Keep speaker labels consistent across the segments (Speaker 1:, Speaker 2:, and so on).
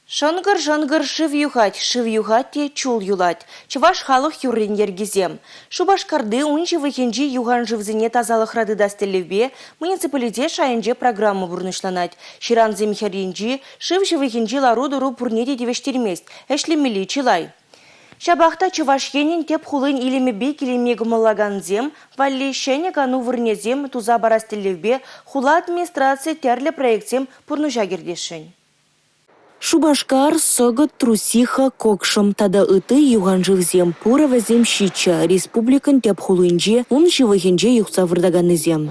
Speaker 1: Шӑнкӑр-шӑнкӑр шыв юхать, шыв юхать те чул юлать. Чӑваш халӑх юррин йӗркисем. Шупашкарти ун ҫывӑхӗнчи юхан шывсене тасалӑхра тытас тӗллевпе муниципалитет шайӗнче программа пурнӑҫланать. Ҫырансем хӗрринчи, шыв ҫывӑхӗнчи лару-тӑру пурне те тивӗҫтермест, ӗҫлемелли чылай. Ҫапах та Чӑваш Енӗн тӗп хулин илемӗпе киленме кӑмӑллакансем валли ҫӗнӗ кану вырӑнӗсем туса парас тӗллевпе хула администрацийӗ тӗрлӗ проектсем пурнӑҫа кӗртесшӗн.
Speaker 2: Шупашкар, Сӑкӑт, Трусиха, Кӑкшӑм тата ытти юхан шывсем – пурӗ вӗсем ҫиччӗ республикӑн тӗп хулинче, ун ҫывӑхӗнче юхса выртаканнисем.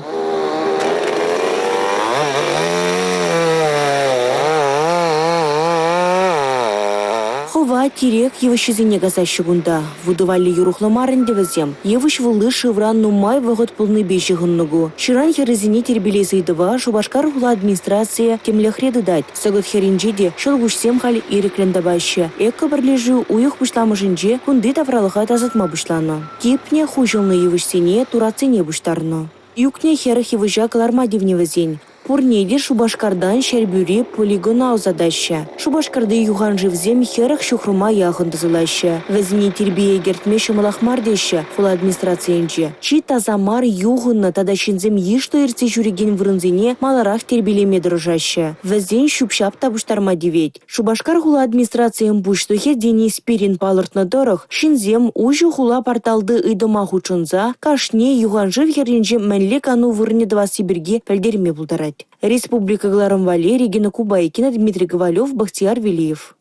Speaker 2: Хӑва, тирек йывӑҫҫисене касаҫҫӗ кунта. Вутӑ валли юрӑхлӑ мар ӗнтӗ вӗсем. Йывӑҫ вулли шывра нумай вӑхӑт пулнипе ҫыхӑннӑ ку. Ҫыран хӗррисене тирпейлес ыйтӑва Шупашкар хула администрацийӗ тимлӗхре тытать. Сӑкӑт хӗрринче те ҫӑлкуҫсем халь ирӗклӗн тапаҫҫӗ. Эко-пӗрлешӳ уйӑх пуҫламӑшӗнче кунти тавралӑха тасатма пуҫланӑ. Типнӗ, хуҫӑлнӑ йывӑҫсене, туратсене пуҫтарнӑ. Ӳкнӗ 40 йывӑҫа кӑларма тивнӗ вӗсен. Пурне те Шупашкартан Ҫӗрпӳри полигона ӑсатаҫҫӗ. Шупашкарти юхан шывсем 40 ҫухрӑма яхӑн тӑсӑлаҫҫӗ. Вӗсене тирпее кӗртме ҫӑмӑлах мар теҫҫӗ хула администрацийӗнче. Чи таса мар, юхӑннӑ тата ҫынсем йышлӑ иртсе ҫӳрекен вырӑнсене маларах тирпейлеме тӑрӑшаҫҫӗ. Вӗсен ҫӳп-ҫап та пуҫтарма тивет. Шупашкар хула администрацийӗн пуҫлӑхӗ Денис Спирин палӑртнӑ тӑрӑх, ҫынсем уҫӑ хула порталти ыйтӑма хутшӑнса кашни юхан шыв хӗрринче мӗнле кану вырӑнӗ тӑвасси пирки пӗлтерме пултарать. Республика кӑларӑм валли Регина Кубайкина, Дмитрий Ковалев, Бахтияр Велиев.